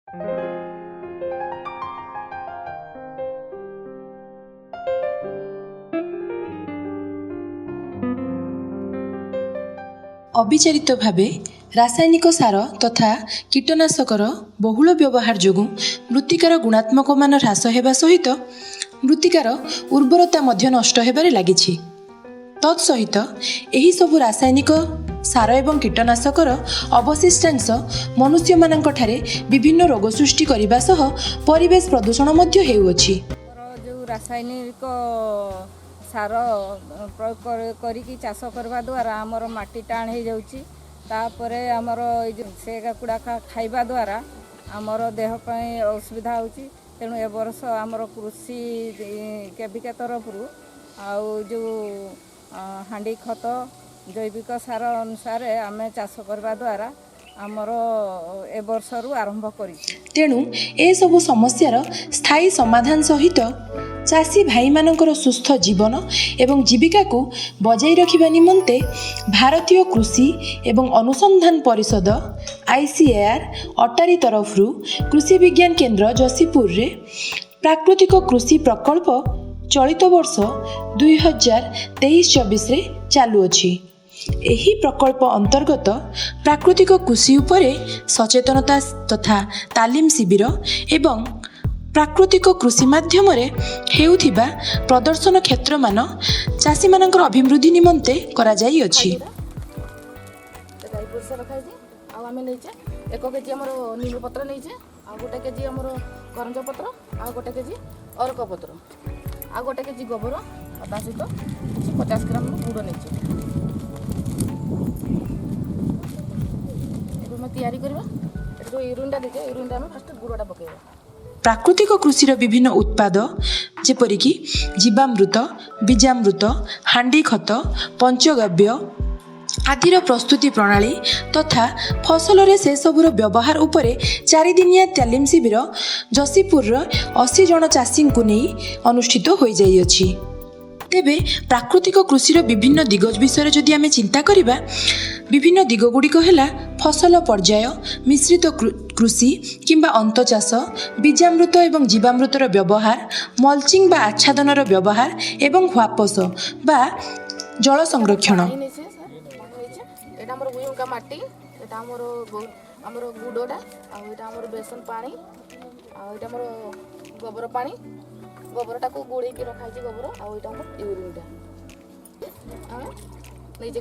ଅବିଚାରିତ ଭାବେ ରାସାୟନିକ ସାର ତଥା କୀଟନାଶକର ବହୁଳ ବ୍ୟବହାର ଯୋଗୁଁ ମୃତ୍ତିକାର ଗୁଣାତ୍ମକ ମାନ ହ୍ରାସ ହେବା ସହିତ ମୃତ୍ତିକାର ଉର୍ବରତା ମଧ୍ୟ ନଷ୍ଟ ହେବାରେ ଲାଗିଛି। ତତ୍ ସହିତ ଏହିସବୁ ରାସାୟନିକ ସାର ଏବଂ କୀଟନାଶକର ଅବଶିଷ୍ଟାଂଶ ମନୁଷ୍ୟମାନଙ୍କଠାରେ ବିଭିନ୍ନ ରୋଗ ସୃଷ୍ଟି କରିବା ସହ ପରିବେଶ ପ୍ରଦୂଷଣ ମଧ୍ୟ ହେଉଅଛି। ଯେଉଁ ରାସାୟନିକ ସାର ପ୍ରୟୋଗ କରିକି ଚାଷ କରିବା ଦ୍ୱାରା ଆମର ମାଟି ଟାଣ ହେଇଯାଉଛି। ତାପରେ ଆମର ଏଇ ଯେଉଁ ସେ କୁଡ଼ା ଖାଇବା ଦ୍ୱାରା ଆମର ଦେହ ପାଇଁ ଅସୁବିଧା ହେଉଛି। ତେଣୁ ଏ ବର୍ଷ ଆମର କୃଷି କେବିକେ ତରଫରୁ ଆଉ ଯେଉଁ ହାଣ୍ଡି ଖତ, ଜୈବିକ ସାର ଅନୁସାରେ ଆମେ ଚାଷ କରିବା ଦ୍ୱାରା ଆମର ଏ ବର୍ଷରୁ ଆରମ୍ଭ କରିଛୁ। ତେଣୁ ଏସବୁ ସମସ୍ୟାର ସ୍ଥାୟୀ ସମାଧାନ ସହିତ ଚାଷୀ ଭାଇମାନଙ୍କର ସୁସ୍ଥ ଜୀବନ ଏବଂ ଜୀବିକାକୁ ବଜାଇ ରଖିବା ନିମନ୍ତେ ଭାରତୀୟ କୃଷି ଏବଂ ଅନୁସନ୍ଧାନ ପରିଷଦ ଆଇସିଏଆର୍ ଅଟାରୀ ତରଫରୁ କୃଷି ବିଜ୍ଞାନ କେନ୍ଦ୍ର ଯଶୀପୁରରେ ପ୍ରାକୃତିକ କୃଷି ପ୍ରକଳ୍ପ ଚଳିତ ବର୍ଷ 2023-24ରେ ଚାଲୁଅଛି। ଏହି ପ୍ରକଳ୍ପ ଅନ୍ତର୍ଗତ ପ୍ରାକୃତିକ କୃଷି ଉପରେ ସଚେତନତା ତଥା ତାଲିମ ଶିବିର ଏବଂ ପ୍ରାକୃତିକ କୃଷି ମାଧ୍ୟମରେ ହେଉଥିବା ପ୍ରଦର୍ଶନ କ୍ଷେତ୍ରମାନ ଚାଷୀମାନଙ୍କର ଅଭିବୃଦ୍ଧି ନିମନ୍ତେ କରାଯାଇଅଛି। ଗାଈ ପରିସ୍ରା ରଖାହେଇଛି। ଆଉ ଆମେ ନେଇଛେ 1 କେଜି ଆମର ନିମ୍ବ ପତ୍ର ନେଇଛେ, ଆଉ 1 କେଜି ଆମର କରଞ୍ଜ ପତ୍ର, ଆଉ 1 କେଜି ଅରକ ପତ୍ର, ଆଉ 1 କେଜି ଗୋବର, ଆଉ ତା ସହିତ କିଛି 50 ଗ୍ରାମ ଗୁଡ଼ ନେଇଛେ। ଏବେ ଆମେ ତିଆରି କରିବା। ଏଠି ଯେଉଁ ୟୁରିନ୍ଟା ଦେଇଛେ, ୟୁରିନ୍ଟା ଆମେ ଫାଷ୍ଟ ଗୁଡ଼ଟା ପକାଇବା। ପ୍ରାକୃତିକ କୃଷିର ବିଭିନ୍ନ ଉତ୍ପାଦ ଯେପରିକି ଜୀବାମୃତ, ବୀଜାମୃତ, ହାଣ୍ଡି ଖତ, ପଞ୍ଚଗବ୍ୟ ଆଦିର ପ୍ରସ୍ତୁତି ପ୍ରଣାଳୀ ତଥା ଫସଲରେ ସେସବୁର ବ୍ୟବହାର ଉପରେ 4 ଦିନିଆ ତାଲିମ ଶିବିର ଯଶୀପୁରର 80 ଜଣ ଚାଷୀଙ୍କୁ ନେଇ ଅନୁଷ୍ଠିତ ହୋଇଯାଇଅଛି। ତେବେ ପ୍ରାକୃତିକ କୃଷିର ବିଭିନ୍ନ ଦିଗ ବିଷୟରେ ଯଦି ଆମେ ଚିନ୍ତା କରିବା, ବିଭିନ୍ନ ଦିଗ ଗୁଡ଼ିକ ହେଲା ଫସଲ ପର୍ଯ୍ୟାୟ, ମିଶ୍ରିତ କୃଷି କିମ୍ବା ଅନ୍ତଚାଷ, ବୀଜାମୃତ ଏବଂ ଜୀବାମୃତର ବ୍ୟବହାର, ମଲଚିଂ ବା ଆଚ୍ଛାଦନର ବ୍ୟବହାର ଏବଂ ହ୍ୱାପସ ବା ଜଳ ସଂରକ୍ଷଣ। ପାଣି ନେଇଛେ ସାର୍, ପାଣି ନେଇଛେ। ଏଇଟା ଆମର ଉଇହୁଙ୍କା ମାଟି, ଏଇଟା ଆମର ଗୁଡ଼ଟା, ଆଉ ଏଇଟା ଆମର ବେସନ ପାଣି, ଆଉ ଏଇଟା ଆମର ଗୋବର ପାଣି। ଗୋବରଟାକୁ ଗୋଳେଇକି ରଖାହେଇଛି ଗୋବର। ଆଉ ଏଇଟା ଆମର ୟୁରିନ୍ଟା ଆମେ ନେଇଛେ।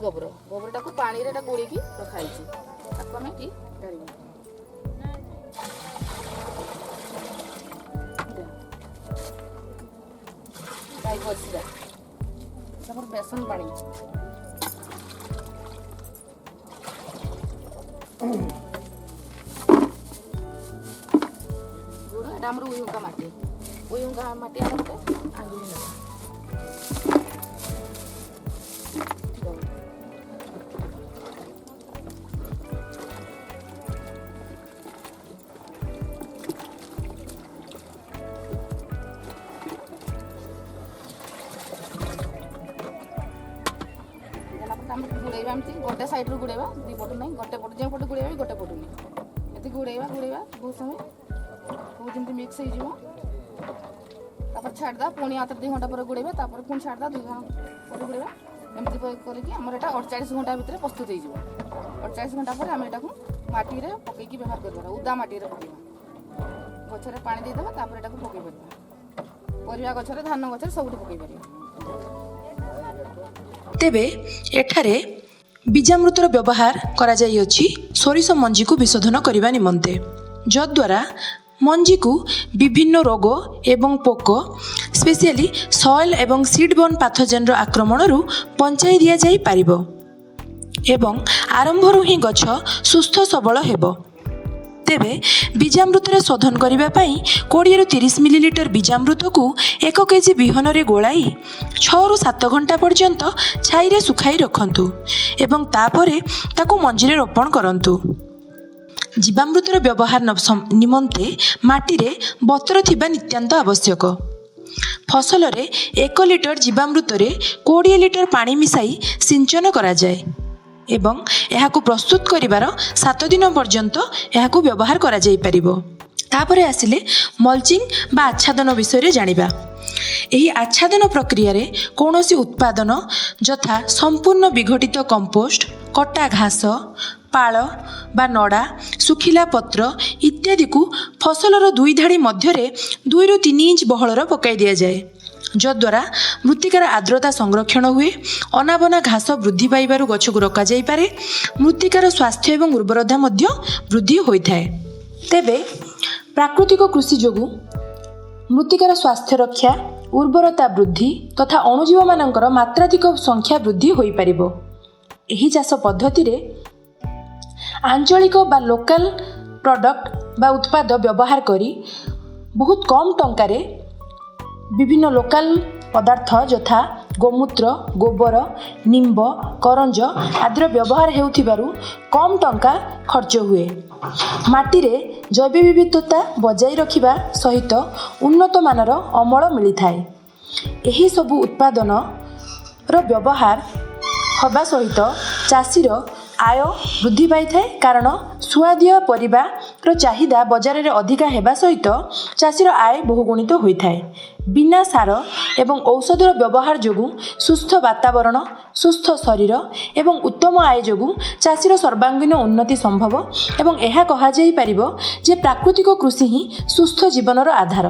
ଗୋବରଟାକୁ ପାଣିରେ ଏଇଟା ଗୋଳେଇକି ରଖାହେଇଛି। ତାକୁ ଆମେ ଏଠି ଢାଳିବା। ଗାଈ ପରିସ୍ରା, ଏଇଟା ଆମର ବେସନ ପାଣି। ଗୁଡ଼, ଏଇଟା ଆମର ଉଇହୁଙ୍କା ମାଟି। ଉଇହୁଙ୍କା ମାଟି ଆମେ ଗୋଟେ ଆଙ୍ଗୁଳି ନେବା। ଠିକ୍ ହବ। ଦେଲା ପରେ ଆମେ ଗୁଡ଼େଇବା। ଏମିତି ଗୋଟେ ସାଇଡ଼ରୁ ଗୁଡ଼େଇବା, ଦୁଇ ପଟୁ ନାହିଁ। ଗୋଟେ ପଟୁ, ଯେଉଁ ପଟୁ ଗୁଡ଼େଇବା ବି ଗୋଟେ ପଟୁ ନାହିଁ। ଏମିତି ଗୁଡ଼େଇବା, ଗୁଡ଼େଇବା ବହୁତ ସମୟ, ବହୁତ ଯେମିତି ମିକ୍ସ ହେଇଯିବ। ତାପରେ ଛାଡ଼ିଦେବା। ପୁଣି ଆଉଥରେ 2 ଘଣ୍ଟା ପରେ ଗୁଡ଼େଇବା। ତାପରେ ପୁଣି ଛାଡ଼ିଦେବା, 2 ଘଣ୍ଟା ପରେ ଗୁଡ଼େଇବା। ଏମିତି କରିକି ଆମର ଏଇଟା 48 ଘଣ୍ଟା ଭିତରେ ପ୍ରସ୍ତୁତ ହେଇଯିବ। 48 ଘଣ୍ଟା ପରେ ଆମେ ଏଟାକୁ ମାଟିରେ ପକେଇକି ବ୍ୟବହାର କରିପାରିବା। ଉଦା ମାଟିରେ ପକେଇବା, ଗଛରେ ପାଣି ଦେଇଦେବା, ତାପରେ ଏଟାକୁ ପକେଇ ପାରିବା। ପରିବା ଗଛରେ, ଧାନ ଗଛରେ, ସବୁଠି ପକେଇ ପାରିବା। ତେବେ ଏଠାରେ ବୀଜାମୃତର ବ୍ୟବହାର କରାଯାଇଅଛି ସୋରିଷ ମଞ୍ଜିକୁ ବିଶୋଧନ କରିବା ନିମନ୍ତେ, ଯଦ୍ୱାରା ମଞ୍ଜିକୁ ବିଭିନ୍ନ ରୋଗ ଏବଂ ପୋକ, ସ୍ପେସିଆଲି ସଏଲ୍ ଏବଂ ସିଡ୍ ବର୍ନ ପାଥୋଜେନ୍ର ଆକ୍ରମଣରୁ ବଞ୍ଚାଇ ଦିଆଯାଇପାରିବ ଏବଂ ଆରମ୍ଭରୁ ହିଁ ଗଛ ସୁସ୍ଥ ସବଳ ହେବ। ତେବେ ବୀଜାମୃତରେ ଶୋଧନ କରିବା ପାଇଁ 20ରୁ 30 ମିଲିଲିଟର ବୀଜାମୃତକୁ 1 କେଜି ବିହନରେ ଗୋଳାଇ 6ରୁ 7 ଘଣ୍ଟା ପର୍ଯ୍ୟନ୍ତ ଛାଇରେ ଶୁଖାଇ ରଖନ୍ତୁ ଏବଂ ତାପରେ ତାକୁ ମଞ୍ଜିରେ ରୋପଣ କରନ୍ତୁ। ଜୀବାମୃତର ବ୍ୟବହାର ନିମନ୍ତେ ମାଟିରେ ବତର ଥିବା ନିତ୍ୟାନ୍ତ ଆବଶ୍ୟକ। ଫସଲରେ 1 ଲିଟର ଜୀବାମୃତରେ 20 ଲିଟର ପାଣି ମିଶାଇ ସିଞ୍ଚନ କରାଯାଏ ଏବଂ ଏହାକୁ ପ୍ରସ୍ତୁତ କରିବାର 7 ଦିନ ପର୍ଯ୍ୟନ୍ତ ଏହାକୁ ବ୍ୟବହାର କରାଯାଇପାରିବ। ତାପରେ ଆସିଲେ ମଲଚିଂ ବା ଆଚ୍ଛାଦନ ବିଷୟରେ ଜାଣିବା। ଏହି ଆଚ୍ଛାଦନ ପ୍ରକ୍ରିୟାରେ କୌଣସି ଉତ୍ପାଦନ ଯଥା ସମ୍ପୂର୍ଣ୍ଣ ବିଘଟିତ କମ୍ପୋଷ୍ଟ, କଟା ଘାସ, ପାଳ ବା ନଡ଼ା, ଶୁଖିଲା ପତ୍ର ଇତ୍ୟାଦିକୁ ଫସଲର ଦୁଇ ଧାଡ଼ି ମଧ୍ୟରେ 2ରୁ 3 ଇଞ୍ଚ ବହଳର ପକାଇ ଦିଆଯାଏ, ଯଦ୍ୱାରା ମୃତ୍ତିକାର ଆର୍ଦ୍ରତା ସଂରକ୍ଷଣ ହୁଏ, ଅନାବନା ଘାସ ବୃଦ୍ଧି ପାଇବାରୁ ଗଛକୁ ରୋକାଯାଇପାରେ, ମୃତ୍ତିକାର ସ୍ୱାସ୍ଥ୍ୟ ଏବଂ ଉର୍ବରତା ମଧ୍ୟ ବୃଦ୍ଧି ହୋଇଥାଏ। ତେବେ ପ୍ରାକୃତିକ କୃଷି ଯୋଗୁଁ ମୃତ୍ତିକାର ସ୍ୱାସ୍ଥ୍ୟ ରକ୍ଷା, ଉର୍ବରତା ବୃଦ୍ଧି ତଥା ଅଣୁଜୀବମାନଙ୍କର ମାତ୍ରାଧିକ ସଂଖ୍ୟା ବୃଦ୍ଧି ହୋଇପାରିବ। ଏହି ଚାଷ ପଦ୍ଧତିରେ ଆଞ୍ଚଳିକ ବା ଲୋକାଲ ପ୍ରଡ଼କ୍ଟ ବା ଉତ୍ପାଦ ବ୍ୟବହାର କରି ବହୁତ କମ୍ ଟଙ୍କାରେ ବିଭିନ୍ନ ଲୋକାଲ ପଦାର୍ଥ ଯଥା ଗୋମୂତ୍ର, ଗୋବର, ନିମ୍ବ, କରଞ୍ଜ ଆଦିର ବ୍ୟବହାର ହେଉଥିବାରୁ କମ୍ ଟଙ୍କା ଖର୍ଚ୍ଚ ହୁଏ। ମାଟିରେ ଜୈବ ବିବିଧତା ବଜାଇ ରଖିବା ସହିତ ଉନ୍ନତମାନର ଅମଳ ମିଳିଥାଏ। ଏହିସବୁ ଉତ୍ପାଦନର ବ୍ୟବହାର ହେବା ସହିତ ଚାଷୀର ଆୟ ବୃଦ୍ଧି ପାଇଥାଏ, କାରଣ ସୁଆଦିଆ ପରିବାର ଚାହିଦା ବଜାରରେ ଅଧିକା ହେବା ସହିତ ଚାଷୀର ଆୟ ବହୁଗୁଣିତ ହୋଇଥାଏ। ବିନା ସାର ଏବଂ ଔଷଧର ବ୍ୟବହାର ଯୋଗୁଁ ସୁସ୍ଥ ବାତାବରଣ, ସୁସ୍ଥ ଶରୀର ଏବଂ ଉତ୍ତମ ଆୟ ଯୋଗୁଁ ଚାଷୀର ସର୍ବାଙ୍ଗୀନ ଉନ୍ନତି ସମ୍ଭବ ଏବଂ ଏହା କୁହାଯାଇପାରିବ ଯେ ପ୍ରାକୃତିକ କୃଷି ହିଁ ସୁସ୍ଥ ଜୀବନର ଆଧାର।